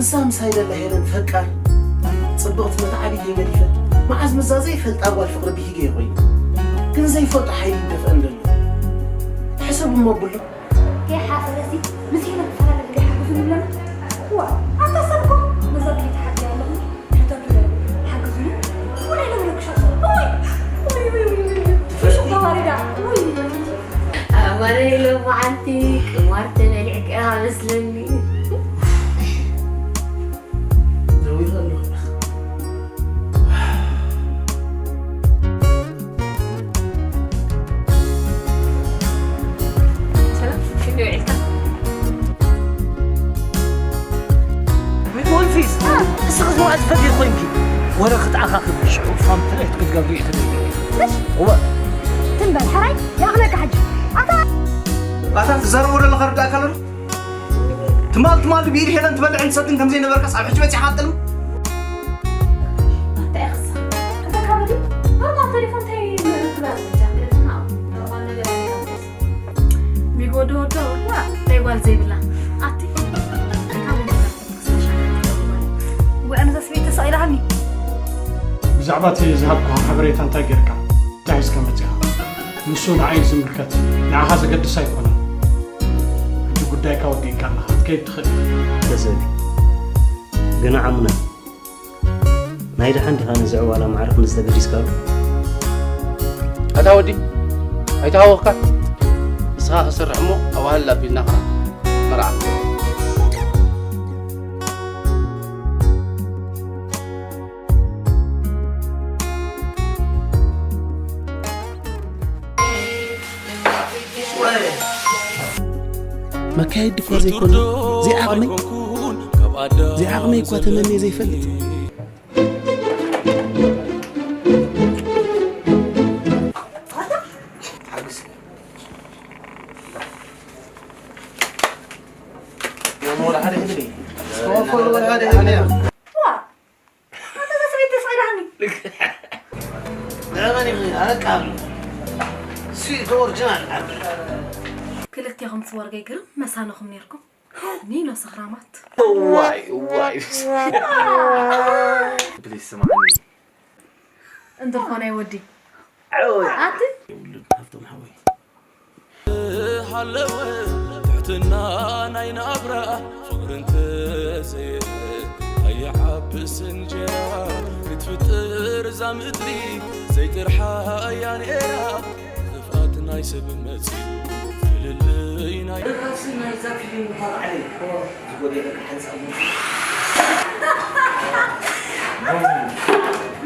እዛ ምሳይ ዘላ ሄለን ፈቃር ጽብቕቲ መተዓቢተይ ገዲፈ፣ መዓዝ ምዛ ዘይፈልጣ ጓል ፍቕሪ ብሂገ ኮይኑ። ግን ዘይፈልጦ ሓይሊ ይደፍአን ዘሎ። ሕሰቡ እሞ ብሉ። ከይሓፈረሲ ምስ ሄለን ክፈላለ ዝብል ሓግዙ ንብለና። ዋ፣ ኣታ ሰብ እኮ ነዛ ድሌት ሓግያ ኣለኹ። ሕተቱ ሓግዙኒ። ወላ ኢሎም ለክሻ። ኦይ፣ ኦይ፣ ኦይ፣ ኦይ፣ ኦይ። ፍሹኽ ተዋሪዳ። ኦይ። ኣማረ ኢሎም መዓልቲ ቅማር ተበሊዕካ መስለኒ። ደዊለ ኣለኹ። ሰላም፣ ክንደይ ውዒልካ? ወልፊስ፣ እስኺ ዝወዓል ፈዲር ኮይንኪ። ወረ ክትዓኻኽቢ፣ ሽዑ ፋም ትርኢት ክትገብሪ እዩ ትደሊ። እሽ? እወ። ትም በል፣ ሕራይ፣ ይኣኽለካ ሕጂ። ኣታ ኣታ ትዛረቦ ዘለኻ ርዳእካ ኣሎ? ትማል ትማል ብኢድ ሄለን ትበልዕን ትሰትን ከም ዘይነበርካስ ኣብ ሕጂ በጺሕካ ትጥልም? እንታይ ክሳ? እዛ ካበዲ ኖርማል ቴሌፎን እንታይ ምርት ትበሃል ብቻ? ኖርማል ነገር ኣይነበርስ። ሚጎ ዶ ዶ ዋ፣ እንታይ ጓል ዘይብላ። ኣቲ፣ እንታይ ጓል ዘይብላ? ወአነ ዘስቤት ተሳኢላሃኒ። ብዛዕባ እቲ ዝሃብኩኻ ሓበሬታ እንታይ ጌርካ? እንታይ ሒዝካ መጺኻ? ንሱ ንዓይ ዝምልከት፣ ንዓኻ ዘገድስ ኣይኮነን። ሕጂ ጉዳይካ ወዲእካ ኣለኻ፣ ክትከይድ ትኽእል ኢኻ። ተዘቢ፣ ግና ዓሙና፣ ናይ ደሓን ዲኻ ነዚ ዕዋላ ማዕረ ክንዲ ዝተገዲስካሉ? ኣታ ወዲ፣ ኣይተሃወኽካ። ንስኻ ክሰርሕ እሞ ኣዋህል ኣቢልና ኸዓ መርዓ። መካየዲ እኳ ዘይኮነ፣ ዘይዓቕመይ፣ ዘይዓቕመይ እኳ ተመንየ ዘይፈልጥ። ሓግዝ። ወላ ሓደ ይህብኒ። እስከ ወፈር ወላ ሓደ ይህብኒ። ዋ! ኣታ እዛ ሰበይቲ ተስቒላኒ። ንዕመን ይኽእል፣ ኣነ ቃል። ሲ፣ እቲ ኦሪጂናል ዓቢ። ክልቴኹም ስወርገይ ግርም መሳነኹም ኔርኩም። ኒኖ ሰኽራማት። እዋይ፣ እዋይ። ፕሊስ ስምዓኒ። እንተኾነ ወዲ። ዓወይ። ኣቲ? የብሉን፣ ሃብቶም ሓወይ። ሃለወ ትሕትና ናይ ናብራ ፍቕሪ እንተዘየ ኣይዓብስ እንጀራ ክትፍጥር እዛ ምድሪ ዘይጥርሓ እያ ነይራ። ጥፍኣት ናይ ሰብ መጺኡ ፍልልይ ናይ ርካሲ ናይዛ ፊልም እኳ ባዕለይ እኮ ዝጎደለ ክሓንጻ እሞ።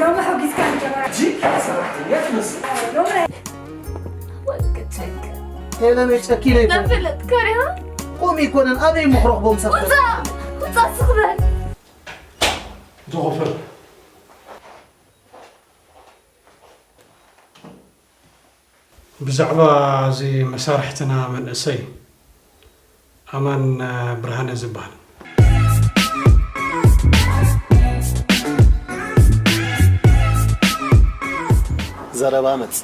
ሎሚ ሐጒስካ እንጀራ። እጂ ሰራሕተኛ ትመስል። ሎሚ ወልቂ ጨክ። ሄለን ጨኪነ ኣይኮነን። ተፍለጥ ከሪሃ? ቆም ኣይኮነን፣ ኣበይ እሞ ክረኽቦም ሰብ? ውጻእ! ውጻእ ስኽበል! ዝኸፈል። ብዛዕባ እዚ መሳርሕትና መንእሰይ ኣማን ብርሃነ ዝበሃል። ዘረባ መጽ።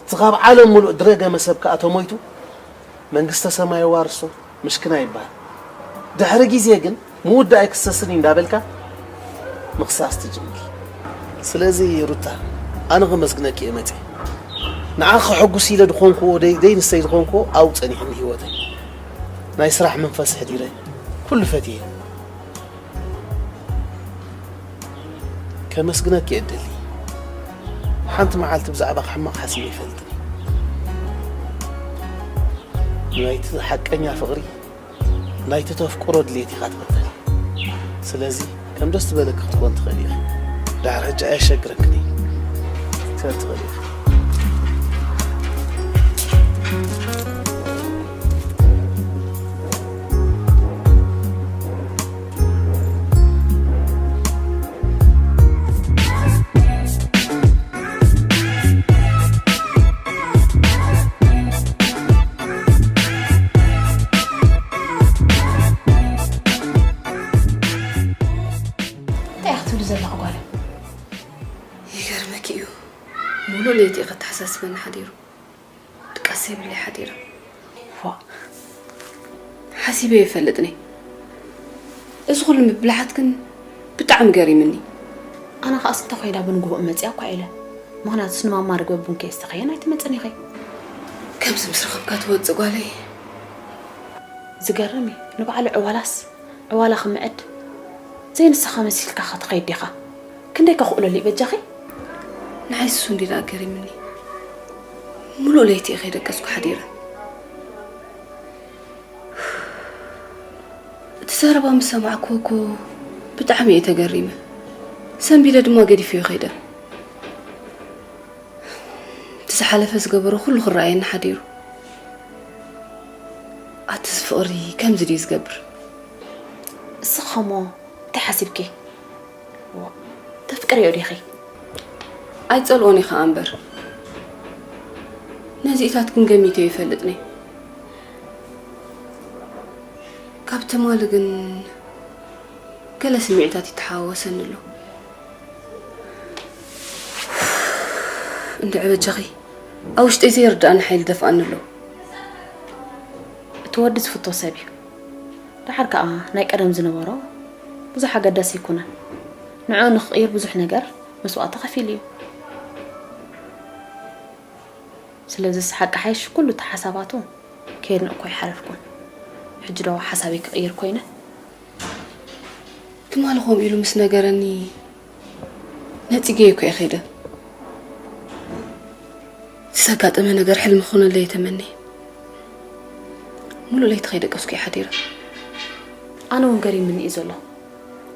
እቲ ካብ ዓለም ሙሉእ ድረገ መሰብ ከኣ ተሞይቱ መንግስተ ሰማይ የዋርሶ፣ ምሽክና ይበሃል። ድሕሪ ግዜ ግን ምውዳእ ኣይክሰስን እዩ እንዳበልካ ምኽሳስ ትጅምር። ስለዚ ሩታ፣ ኣነ ከመስግነኪ እየ መጺአ። ንዓኺ ከሐጉስ ኢለ ዝኾንኩዎ ደይ-፣ ደይ ንሰይ ዝኾንኩዎ ኣብኡ ጸኒሑኒ ህይወተይ። ናይ ስራሕ መንፈስ ሕዲረ ኩሉ ፈትየ። ከመስግነኪ እየ እደሊ። ሓንቲ መዓልቲ ብዛዕባኺ ሕማቕ ሓሲበ ኣይፈልጥን። ናይቲ ሓቀኛ ፍቕሪ፣ ናይቲ ተፍቅሮ ድሌት ኢኻ ትኽተል። ስለዚ ከም ደስ ዝበለኪ ክትኮን ትኽእሊ ኢኺ። ድሕሪ ሕጂ ኣየሸግረክን እዩ። ክትከድ ትኽእሊ ኢኺ። እንታይ ኢኻ ትብሊ ዘለኺ ጓለይ? ይገርመኪ እዩ፣ ሙሉእ ለይቲ እዩ ከተሓሳስበኒ ሓዲሩ። ድቃስ የብለይ ሓዲረ። ዋ፣ ሓሲበ ይፈልጥኒ። እዚ ኩሉ ምብላሓት ግን ብጣዕሚ ገሪምኒ። ኣነ ኸኣስ እንተ ኮይዳ ብንግሆ እመጽያ እኳ ኢለ። ምኽንያቱስ ንማማ ርግበ ቡን ከየስተኸየን ኣይትመጽን ኢኺ። ከምዚ ምስ ረኸብካ ትወጽእ ጓለይ። ዝገርም እዩ። ንባዕሉ ዕዋላስ፣ ዕዋላ ክምዕድ ዘይንስኻ መሲልካ ኸ ትኸይድ ዲኻ? ክንደይ ከኽእለሉ እዩ በጃኺ? ንዓይ እሱ እንዲ ደኣ ገሪምኒ። ሙሉእ ለይቲ እየ ከይደቀስኩ ሓዲረ። እቲ ዘረባ ምስ ሰማዕኩዎ እኮ ብጣዕሚ እየ ተገሪመ። ሰንቢደ ድማ ገዲፈዮ ከይደ። እቲ ዝሓለፈ ዝገበሮ ኩሉ ክረኣየኒ ሓዲሩ። ኣቲ እዚ ፍቕሪ ከምዚ ድዩ ዝገብር? እስኻ እሞ እንታይ ሓሲብኪ? ዋ፣ ተፍቅርዮ ዲኺ? ኣይጸልኦን እየ ኸኣ እምበር። ነዚ ኢታት ግን ገሚተዮ ይፈልጥ ነይ። ካብ ትማሊ ግን ገለ ስምዒታት ይተሓዋወሰኒ ኣሎ። እንድዒ በጃኺ፣ ኣብ ውሽጠይ ዘይርድኣኒ ሓይሊ ደፍኣኒ ኣሎ። እቲ ወዲ ዝፍቶ ሰብ እዩ። ደሓር ከኣ ናይ ቀደም ዝነበሮ ብዙሕ ኣገዳሲ ኣይኮነን። ንዕኡ ንኽቕይር ብዙሕ ነገር መስዋእቲ ከፊሉ እዩ። ስለዚስ ሓቂ ሓይሽ ኩሉ እቲ ሓሳባቱ ከየድነቕኩ ኣይሓለፍኩን። ሕጂ ዶ ሓሳበይ ክቕይር ኮይነ? ትማሊ ከምኡ ኢሉ ምስ ነገረኒ ነጺገዮ እኮ እየ ከይደ። እቲ ዘጋጠመ ነገር ሕልሚ ክኾነለይ እየ ተመንየ። ሙሉእ ለይቲ ከይደቀስኩ እየ ሓዲረ። ኣነ እውን ገሪምኒ እዩ ዘሎ።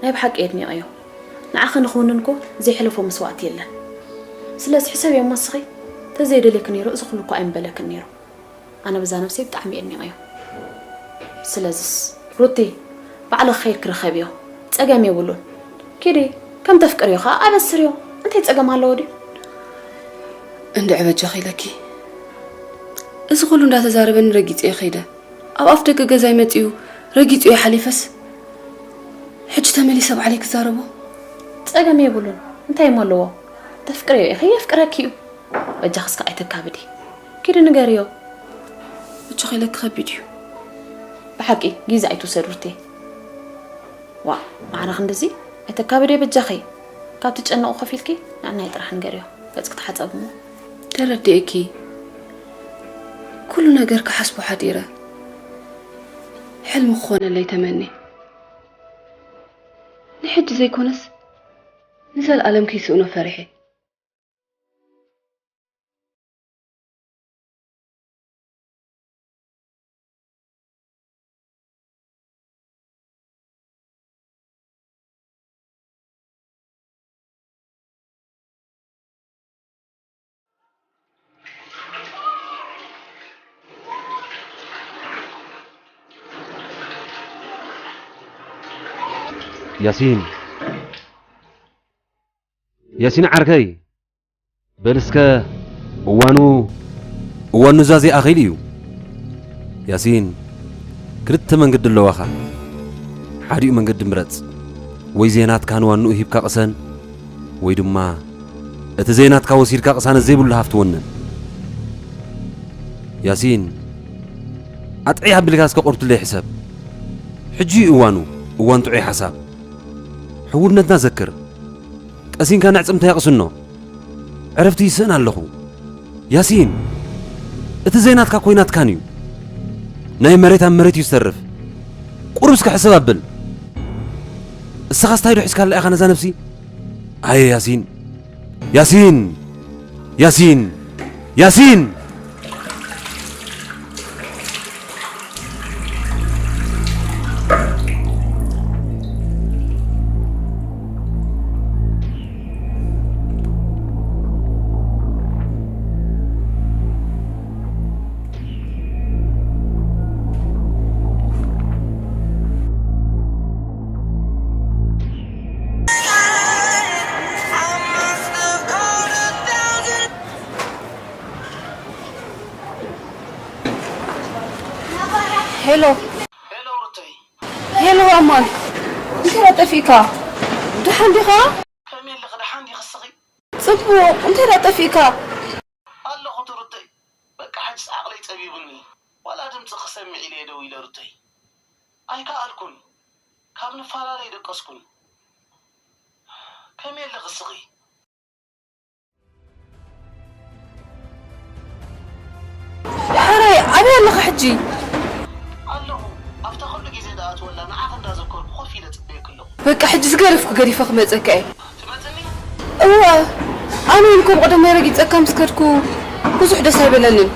ናይ ብሓቂ የድኒቐዮ። ንዓኺ ንኽውንን እኮ ዘይሕለፎ መስዋእቲ የለን። ስለዚ ሕሰብዮ እሞ እስኺ፣ ተዘይደልየኪ ነይሩ እዚ ኩሉ እኮ ኣይምበለክን ነይሩ። ኣነ በዛ ነብሰይ ብጣዕሚ እየ ኣድኒቐዮ። ስለዝስ ሩቲ፣ ባዕልኺ ኸይድኪ ርኸብዮ፣ ጸገም የብሉን። ኪዲ፣ ከም ተፍቅርዮ ኸኣ ኣበስርዮ። እንታይ ጸገም ኣለዎ ድዩ? እንድዒ በጃኺ ኢለኪ። እዚ ኩሉ እንዳተዛረበኒ ረጊጸዮ ከይደ። ኣብ ኣፍ ደገ ገዛይ መጺኡ ረጊጹ ይሓሊፈስ፣ ሕጂ ተመሊሰ ባዕለይ ክዛረቦ? ጸገም የብሉን። እንታይ እሞ ኣለዎ? ተፍቅርዮ ኢኺ፣ የፍቅረኪ እዩ። በጃኺ እስከ ኣይተካብዲ። ኪዲ ንገርዮ። በጃኺ ኢለኪ ከቢድ እዩ። ብሓቂ ግዜ ኣይትውሰድ ሩቴ። ዋ፣ ማዕረ ክንድዚ ኣይተካብድዮ በጃኺ። ካብ ትጨነቑ ከፊልኪ ንዕናይ ጥራሕ ንገርዮ። ገጽኪ ተሓጸቢ እሞ። ተረዲኤኪ። ኩሉ ነገር ክሓስቦ ሓዲረ። ሕልሚ ክኾነለይ ተመንየ። ንሕጂ ዘይኮነስ ንዘለኣለም ከይስእኖ ፈሪሐ። ያሲን፣ ያሲን ዓርከይ፣ በል እስከ እዋኑ፣ እዋን ኑዛዜ ኣኺሉ እዩ። ያሲን፣ ክልተ መንገዲ ኣለዋኻ። ሓዲኡ መንገዲ ምረጽ። ወይ ዘየናትካ ንዋንኡ ሂብካ ቅሰን፣ ወይ ድማ እቲ ዘየናትካ ወሲድካ ቅሳነት ዘይብሉ ሃፍቲ ወንን። ያሲን፣ ኣጥዕይ ኣቢልካ እስከ ቁርብትለይ ሕሰብ። ሕጂ እዩ እዋኑ፣ እዋን ጥዑይ ሓሳብ። ሕውነትና ዘክር። ቀሲንካ ነዕጽምታ የቕስኖ። ዕረፍቲ ይስእን ኣለኹ። ያሲን፣ እቲ ዘይናትካ ኮይናትካን እዩ። ናይ መሬት ኣብ መሬት እዩ ዝተርፍ። ቁሩብ እስከ ሕስብ ኣብል። እስኻስ እንታይ ዶ ሒዝካላ ኢኻ ነዛ ነብሲ? ኣየ ያሲን፣ ያሲን፣ ያሲን፣ ያሲን! ሄሎ። ሄሎ ሩተይ። ሄሎ ኣማን፣ እንታይ ደኣ ጠፊእካ? ደሓን ዲኻ? ከመይ ኣለኺ? ደሓን ዲኺ እስኺ? ጽቡቕ፣ እንታይ ደኣ ጠፊእካ? ኣለኹ እቲ ሩተይ። በቃ ሕጅስ ዓቕለይ ጸቢቡኒ። ዋላ ድምጺ ክሰምዕ ኢለ እየ ደው ኢለ ሩተይ። ኣይከኣልኩን። ካብ ንፈላለ ኣይደቀስኩን። ከመይ ኣለኺ ስኺ? ሕራይ፣ ኣበይ ኣለኻ ሕጂ? ኣለኹ። ኣብታ ኩሉ ግዜ ዝኣትወላ ንዓኺ እንዳዘከርኩ ኮፍ ኢለ ጽበየኪ ኣለኹ። በቃ፣ ሕጂ ዝገደፍኩ ገዲፈ ክመጸካ እየ። ትመጽኒ? እወ፣ ኣነ እውን ከም ቀደመይ ረጊጸካ ምስ ከድኩ ብዙሕ ደስ ኣይበለንን።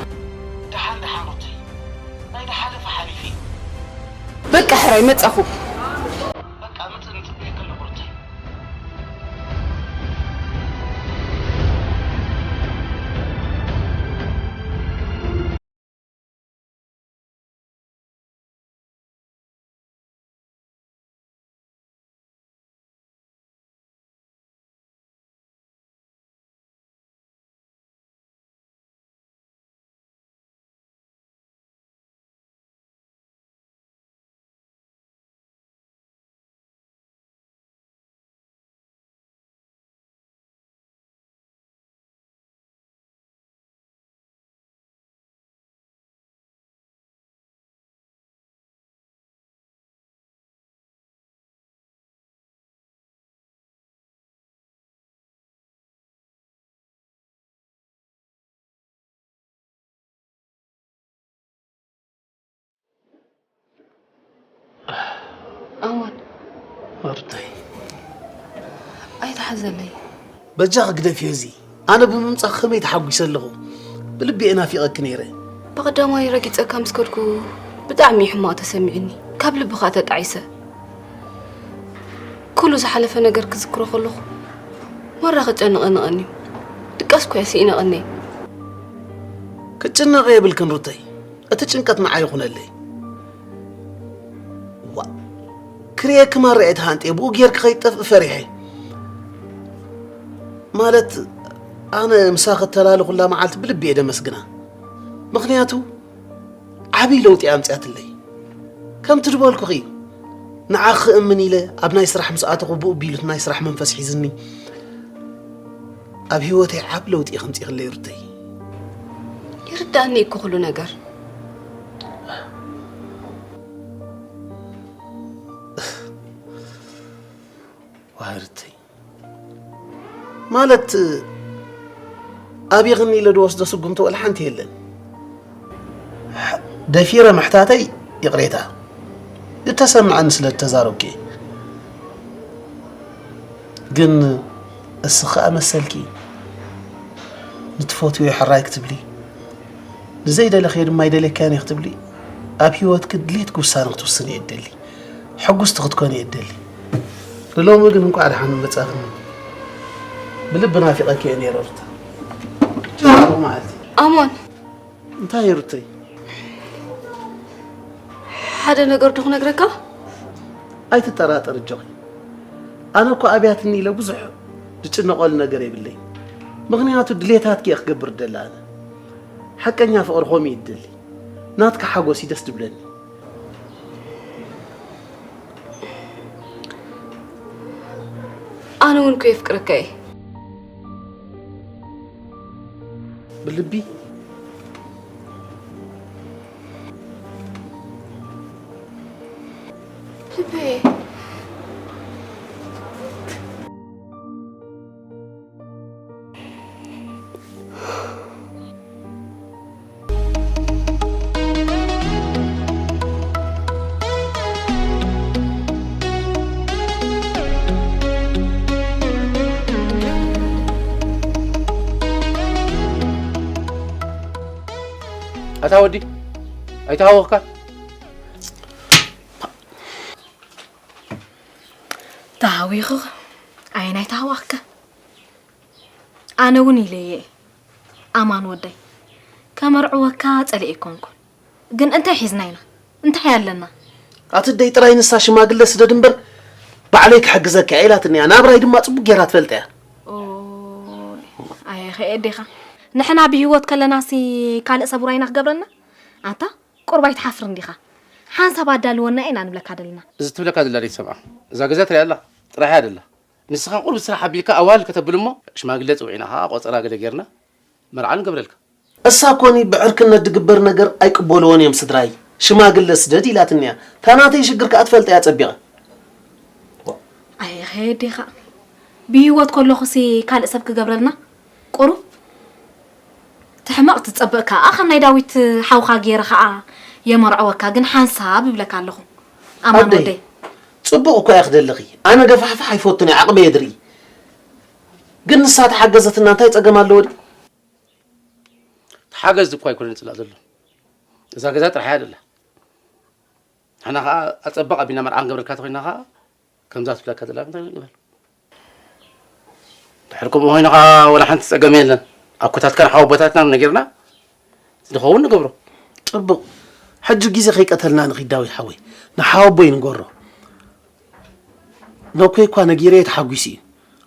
ደሓን፣ ደሓን ሩተይ። ናይ ዝሓለፈ ሓሊፉ እዩ። በቃ፣ ሕራይ፣ መጻኹ። በቃ፣ ምጽ-፣ ምጽበየኪ ኣለኹ ሩተይ። ኣማን፣ ሩተይ፣ ኣይትሓዘለይ። በጃኺ ግደፍዮ እዚ። ኣነ ብምምጻእኪ ከመይ ተሓጒሰ ኣለኹ። ብልቢ እየ ናፊቐኪ ነይረ። ብቐዳማይ ረጊጸካ ምስ ከድኩ ብጣዕሚ እዩ ሕማቕ ተሰሚዑኒ። ካብ ልቢ ከኣ ተጣዒሰ። ኩሉ ዝሓለፈ ነገር ክዝክሮ ከለኹ መራ ክጨንቐኒ ቀንዩ። ድቃስ እኮ እየ ስኢነ ቀንየ። ክትጭነቒ የብልክን ሩተይ። እቲ ጭንቀት ንዓይ ይኹነለይ። ዋ፣ ክርእየኪ ማራ እየ ተሃንጥየ፣ ብኡ ጌርኪ ከይትጠፍኢ ፈሪሐ። ማለት፣ ኣነ ምሳኺ እተላለኹላ መዓልቲ ብልቢ እየ ደመስግና። ምኽንያቱ፣ ዓብዪ ለውጢ እያ ኣምጺኣትለይ። ከምቲ ዝበልኩኺ፣ ንዓኺ ክእምን ኢለ ኣብ ናይ ስራሕ ምስ ኣተኹ፣ ብኡ ቢሉ እቲ ናይ ስራሕ መንፈስ ሒዝኒ። ኣብ ህይወተይ ዓቢ ለውጢ ኢኺ ኣምጺእክለይ ሩተይ። ይርዳእኒ እኮ ኩሉ ነገር። ዋይ ሩተይ። ማለት፣ ኣቢኽኒ ኢለ ዝወስዶ ስጉምቲ ወላ ሓንቲ የለን። ደፊረ ምሕታተይ ይቕሬታ፣ ዝተሰምዐኒ ስለ ዝተዛረብኩ እየ። ግን እስኺ ከኣ መሰልኪ፣ ንትፈትውዮ ሕራይ ክትብሊ፣ ንዘይደለኽዮ ድማ ኣይደልየካን እየ ክትብሊ፣ ኣብ ህይወትኪ ድሌትኪ ውሳነ ክትውስኒ እየ እደሊ። ሕጉስቲ ክትኮኒ እየ እደሊ። ንሎሚ ግን እንቋዕ ደሓን መጻእክኒ። ብልቢ ናፊቐኪ እየ ነይረ ሩታ። ጽቡቕ መዓልቲ። ኣማን። እንታይ ሩተይ? ሓደ ነገር ዶ ክነግረካ? ኣይትጠራጠር ኣጆኺ። ኣነ እኮ ኣብያትኒ ኢለ ብዙሕ ዝጭነቐሉ ነገር የብለይ። ምኽንያቱ ድሌታትኪ እየ ክገብር እደሊ ኣነ። ሓቀኛ ፍቕሪ ከምኡ እዩ እደሊ። ናትኪ ሓጎስ እዩ ደስ ዝብለኒ። ኣነ እውን እኮ የፍቅረካ እየ። ብልቢ? ልበይ። ኣታ ወዲ፣ ኣይተሃወኽካ? ተሃዊኹ? ኣየናይ ተሃዋኽካ? ኣነ እውን ኢለየ፣ ኣማን ወደይ፣ ከመርዕወካ ጸሊኤ ኣይኮንኩን። ግን እንታይ ሒዝና ኢና? እንታይ ኣለና? ኣቲ ደይ ጥራይ ንሳ ሽማግለ ስደድ እምበር ባዕለይ ክሕግዘካ እየ ኢላትኒ እያ። ናብራይ ድማ ጽቡቕ ጌራ ትፈልጥ እያ። ኦይ፣ ኣየኸ ኣዴኻ። ንሕና ብህይወት ከለናሲ ካልእ ሰብ ውራይና ክገብረና? ኣታ ቁርባይ ትሓፍር እንዲኻ። ሓንሳብ ኣዳልወና ኢና ንብለካ ደለና። እዚ ትብለካ ደላ ደይ ትሰምዓ። እዛ ገዛ ትሪኣ ኣላ፣ ጥራሕ እያ ደላ። ንስኻ ቁሩብ ስራሕ ኣቢልካ ኣዋህል ከተብል እሞ ሽማግለ ጽውዒና ኸኣ ቆጸራ ገለ ጌርና መርዓ ንገብረልካ። እሳ ኮኒ ብዕርክነት ዝግበር ነገር ኣይቅበልዎን እዮም ስድራይ። ሽማግለ ስደድ ኢላትኒ እያ። እታ ናተይ ሽግር ከኣ ትፈልጣ እያ ጸቢቐ። ኣይ ኸየዴኻ ብህይወት ከለኹሲ ካልእ ሰብ ክገብረልና ቁሩብ ትሕመቕ ትጸበእ ከኣ ከም ናይ ዳዊት ሓውኻ ገይረ ከኣ የመርዕወካ። ግን ሓንሳብ እብለካ ኣለኹ ኣማን ኣደይ፣ ወደይ። ጽቡቕ እኮ እያ ክደልኺ። ኣነ ገፋሕፋሕ ኣይፈቱን እየ፣ ዓቕመይ እየ ድርኢ። ግን ንሳ ተሓገዘትና እንታይ ጸገም ኣለዎ ድዩ? ተሓገዝ እኮ ኣይኮነን ዝጽላእ ዘሎ። እዛ ገዛ ጥራሕ እያ ደላ። ንሕና ኸኣ ኣጸባቕ ኣቢና መርዓ ክንገብረልካ ተኾይና ኸኣ ከምዛ ትብለካ ዘላ እንታይ ንበል። ድሕሪ ከምኡ ኮይኑ ኸኣ ወላ ሓንቲ ጸገም የለን። ኣኮታትካን ሓወቦታትናን ነጊርና ዝኸውን ንገብሮ። ጽቡቕ። ሕጂ ግዜ ከይቀተልና ንኺድ ዳዊት ሓወይ። ንሓወቦይ ንገሮ። ነኮይ እኳ ነጊረዮ ተሓጒሱ እዩ።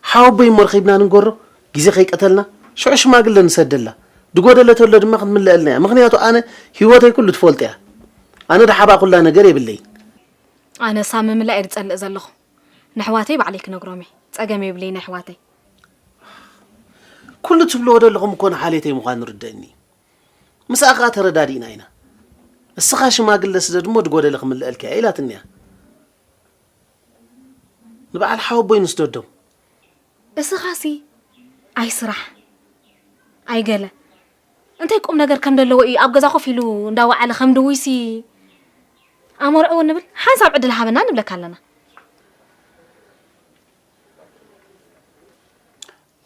ሓወቦይ እሞ ረኺብና ንንገሮ፣ ግዜ ከይቀተልና፣ ሽዑ ሽማግለ ንሰደላ። ዝጎደለ ተሎ ድማ ክትምለአልና እያ። ምኽንያቱ ኣነ ህይወተይ ኩሉ ትፈልጦ እያ። ኣነ ደሓባ ኩላ ነገር የብለይን። ኣነ ሳብ ምምላእ እየ ዝጸልእ ዘለኹ። ንኣሕዋተይ ባዕለይ ክነግሮም እየ። ጸገም የብለይን ኣሕዋተይ። ኩሉ ትብልዎ ዘለኹም እኮ ንሓልየተይ ምዃኑ ርደአኒ እዩ። ምስኣ ከኣ ተረዳዲእና ኢና። እስኻ ሽማግለ ስደድ እሞ ዝጎደለ ክምልአልካ እየ ኢላትኒ እያ። ንበዓል ሓወቦይ ንስደዶም። እስኻሲ ኣይ ስራሕ ኣይ ገለ እንታይ ቁም ነገር ከም ዘለዎ እዩ ኣብ ገዛ ኮፍ ኢሉ እንዳወዓለ ከም ድውይሲ ኣመርዕዎ ንብል ሓንሳብ ዕድል ሃበና ንብለካ ኣለና።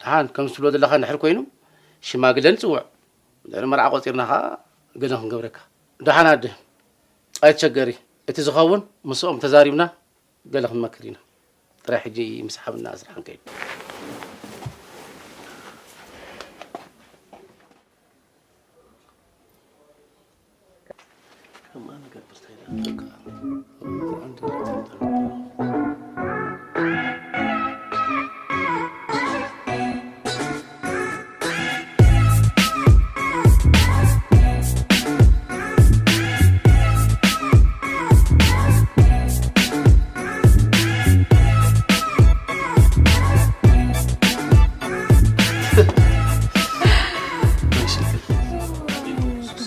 ደሓን ከም ትብሎ ዘለኻ እንድሕር ኮይኑ ሽማግለ ንጽውዕ። ድሕሪ መርዓ ቆጺርና ኸኣ ገለ ክንገብረካ። ደሓን ኣደ፣ ኣይትሸገሪ። እቲ ዝኸውን ምስኦም ተዛሪብና ገለ ክንመክር ኢና። ጥራይ ሕጂ ምስ ሓብና ስራሕ ክንከይድ።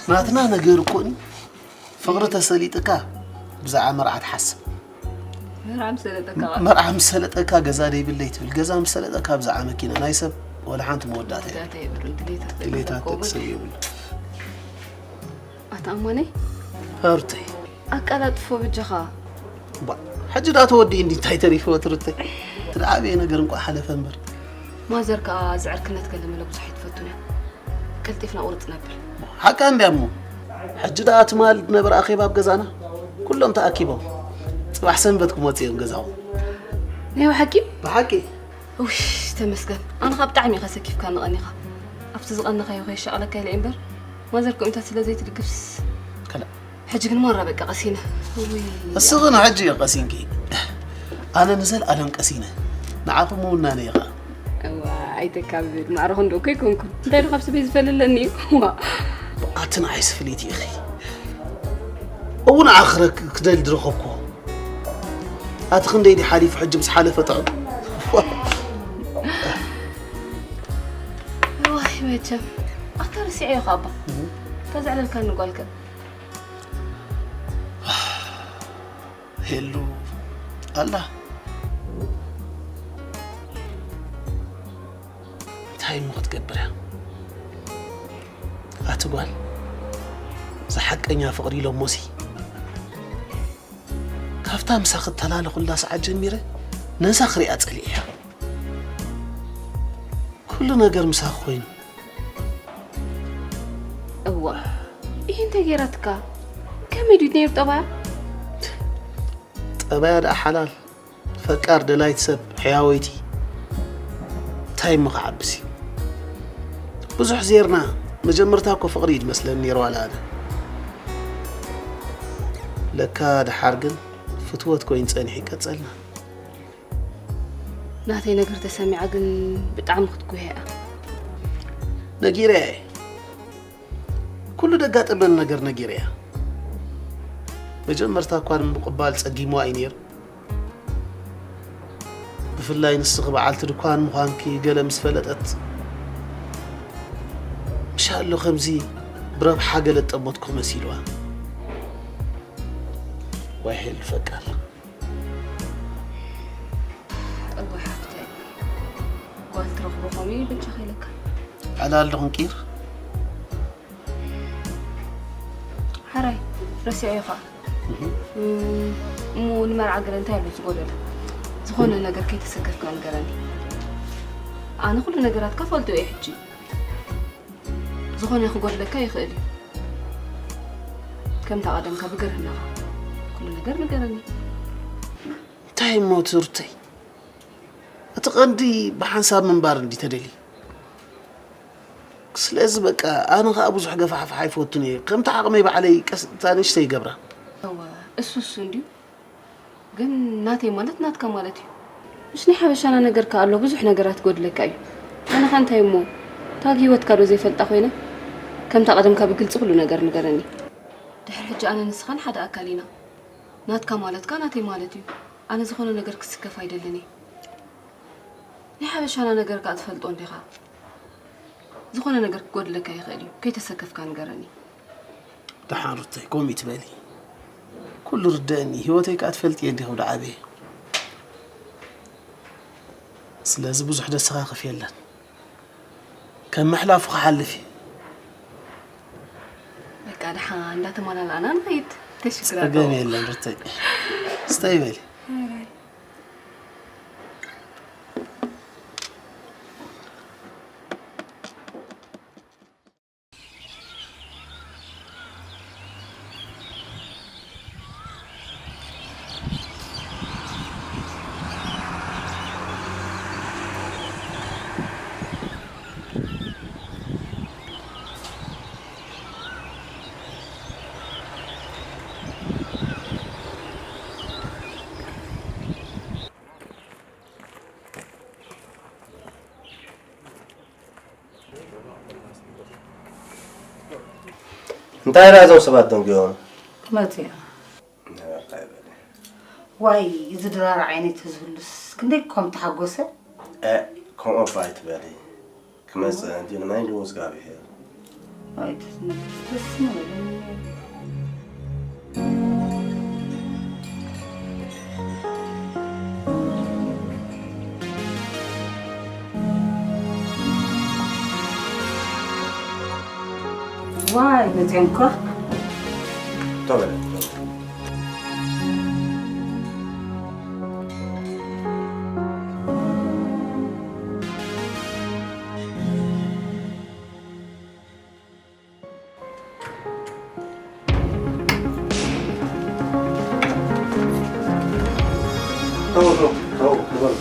ናትና ነገር እኮ ፍቕሪ ተሰሊጥካ ብዛዕባ መርዓ ትሓስብ። መርዓ ምስ ሰለጠካ ኸ? መርዓ ምስ ሰለጠካ ገዛ ደይብለይ ትብል። ገዛ ምስ ሰለጠካ ብዛዕባ መኪና። ናይ ሰብ ወላ ሓንቲ መወዳእታ የብሉ። መወዳእታ የብሉን። ድሌታት ድሌታት ተሰኮቡ። ደቂ ሰብ የብሉ። ኣታ ኣማነይ? ሩተይ። ኣቀላጥፎ ብጃኻ። ባ፣ ሕጂ ደኣ ተወዲኡ እንዲ እንታይ ተሪፍዎ ትሩተይ? እቲ ደኣ ዓብየ ነገር እንቋዕ ሓለፈ እምበር። ማዘር ከኣ ዝዕርክነት ገለ መለ ብዙሕ ኣይትፈቱን እያ። ቀልጢፍና ቁርጽ ነብል። ሓቃ እንድያ እሞ። ሕጂ ደኣ ትማል ዝነበረ ኣኼባ ኣብ ገዛና። ኩሎም ተኣኪቦም። ጽባሕ ሰንበት ክመጹ እዮም ገዛኹም። ናይ ብሓቂ? ብሓቂ። ውሽ፣ ተመስገን። ኣነ ኸኣ ብጣዕሚ ኢኻ ሰኪፍካኒ ቀኒኻ። ኣብቲ ዝቐነኻዮ ከየሻቕለካ ኢለ እየ እምበር፣ ማዘር ኮሚታት ስለ ዘይትድግፍስ። ከላ። ሕጂ ግን ማራ በቃ ቀሲነ። ውይ። እስኺ ንሕጂ እዩ ቀሲንኪ። ኣነ ንዘልኣለም ቀሲነ። ንዓኹም ምውናነ ኢኻ። እዋ፣ ኣይተካብድ። ማዕረ ክንዶ እኮ ኣይኮንኩን። እንታይ ዶ ካብ ስበይ ዝፈልለኒ እዩ? ዋ። ኣቲ ንዓይስ ፍልይቲ ኢኺ። እውን ኣኽረክ ክደል ዝረኸብኩዎ። ኣቲ ክንደይ ድዩ ሓሊፉ ሕጂ ምስ ሓለፈ ጥዑም። ዋይ መቸም ኣታ ረሲዐዮ ኸኣ ኣባ። እህ። ከዘዕለልካኒ ጓልከ። ሄሉ ኣላ። እንታይ እሞ ክትገብር እያ? ኣቲ ጓል፣ እዚ ሓቀኛ ፍቕሪ ኢሎሞሲ፣ ካብታ ምሳኺ እተላለኹላ ሰዓት ጀሚረ ነዛ ክሪኣ ጸሊኤያ። ኩሉ ነገር ምሳኺ ኮይኑ። እዋ፣ ይሄ እንታይ ገይራትካ? ከመይ ድዩ ነይሩ ጠባያ? ጠባያ ደኣ ሓላል፣ ፈቃር፣ ደላይት ሰብ፣ ሕያወይቲ። እንታይ እሞ ክዓብስ እዩ? ብዙሕ ዜርና፣ መጀመርታ እኮ ፍቕሪ እዩ ዝመስለኒ ነይሩ ዋላ ኣነ። ለካ ደሓር ግን ፍትወት ኮይኑ ጸኒሑ ይቀጸልና። ናተይ ነገር ተሰሚዓ ግን ብጣዕሚ ክትጉህያ እያ። ነጊረያ እየ። ኩሉ ደጋጠመን ነገር ነጊረያ። መጀመርታ እኳ ንምቕባል ጸጊምዋ እዩ ነይሩ። ብፍላይ ንስኺ በዓልቲ ድኳን ምዃንኪ ገለ ምስ ፈለጠት፣ ምሻሎ ከምዚ ብረብሓ ገለ እጠመትኩ መሲልዋ። ዋይ ሄሉ ፈቃር። እወ ሓፍተይ፣ ጓል ትረኽቦ ኾኑ ይብል ቻኺ ኢለካ። ኣላል ዶ ክንቂር? ሓራይ፣ ረሲዐዮ ኸኣ። እም፣ እሞ ንመርዓ ገለ እንታይ ኣሎ ዝጎደለ? ዝኾነ ነገር ከይተሰከፍካ ንገረኒ። ኣነ ኩሉ ነገራትካ ፈልጦ እየ ሕጂ። ዝኾነ ክጎድለካ ይኽእል እዩ። ከምታ ቀደምካ ብግርህናኻ ኩሉ ነገር ንገረኒ። እንታይ እሞ ትርተይ? እቲ ቀንዲ ብሓንሳብ ምንባር እንዲ ተደሊ። ስለዚ በቃ ኣነ ኸኣ ብዙሕ ገፋሕፋሕ ኣይፈቱን እየ። ከምቲ ዓቕመይ ባዕለይ ቀስ እታ ንእሽተይ ይገብራ። እወ፣ እሱ እሱ እንድዩ። ግን ናተይ ማለት ናትካ ማለት እዩ። ምሽ ናይ ሓበሻና ነገር ከኣ ኣሎ፣ ብዙሕ ነገራት ይጎድለካ እዩ። ኣነ ኸ እንታይ እሞ፣ ታግ ህይወትካ ዶ ዘይፈልጣ ኮይነ? ከምታ ቀደምካ ብግልጺ ኩሉ ነገር ንገረኒ። ድሕሪ ሕጂ ኣነ ንስኻን ሓደ ኣካል ኢና። ናትካ ማለት ከኣ ናተይ ማለት እዩ። ኣነ ዝኾነ ነገር ክስከፍ ኣይደልን እየ። ናይ ሓበሻና ነገር ከኣ ትፈልጦ እንዲኻ። ዝኾነ ነገር ክጎድለካ ይኽእል እዩ። ከይተሰከፍካ ንገረኒ። ደሓን ሩተይ፣ ከምኡ ይትበሊ። ኩሉ ርደእኒ፣ ህይወተይ ከኣ ትፈልጥዮ እንዲኺ ወዲ ዓበየ። ስለዚ ብዙሕ ደሰኻኽፍ የለን። ከም ምሕላፉ ክሓልፍ እዩ። በቃ ደሓን እንዳተማላላእና ንኸይድ። ተሽግር ጸገም ኣለዎ። የለን ሩተይ። ስተይ በሊ። ኣራይ። እንታይ ደኣ እዞም ሰባት ደንጉዮም? ክመጽእ እያ። ነበርካ ይበል። ዋይ፣ እዚ ድራር ዓይነይ ተዝህሉስ ክንደይ ኮም ተሓጎሰ። እ፣ ከምኡ እባ ኣይትበሊ። ክመጽእ እንድዩ ንመን ድዩ እግዚኣብሄር። ኣይትስነ፣ ደስ ምበለኒ። ዋይ፣ መጺኦም እኮ። ተበለ። ተው፣ ተው፣ ተው፣ ተው።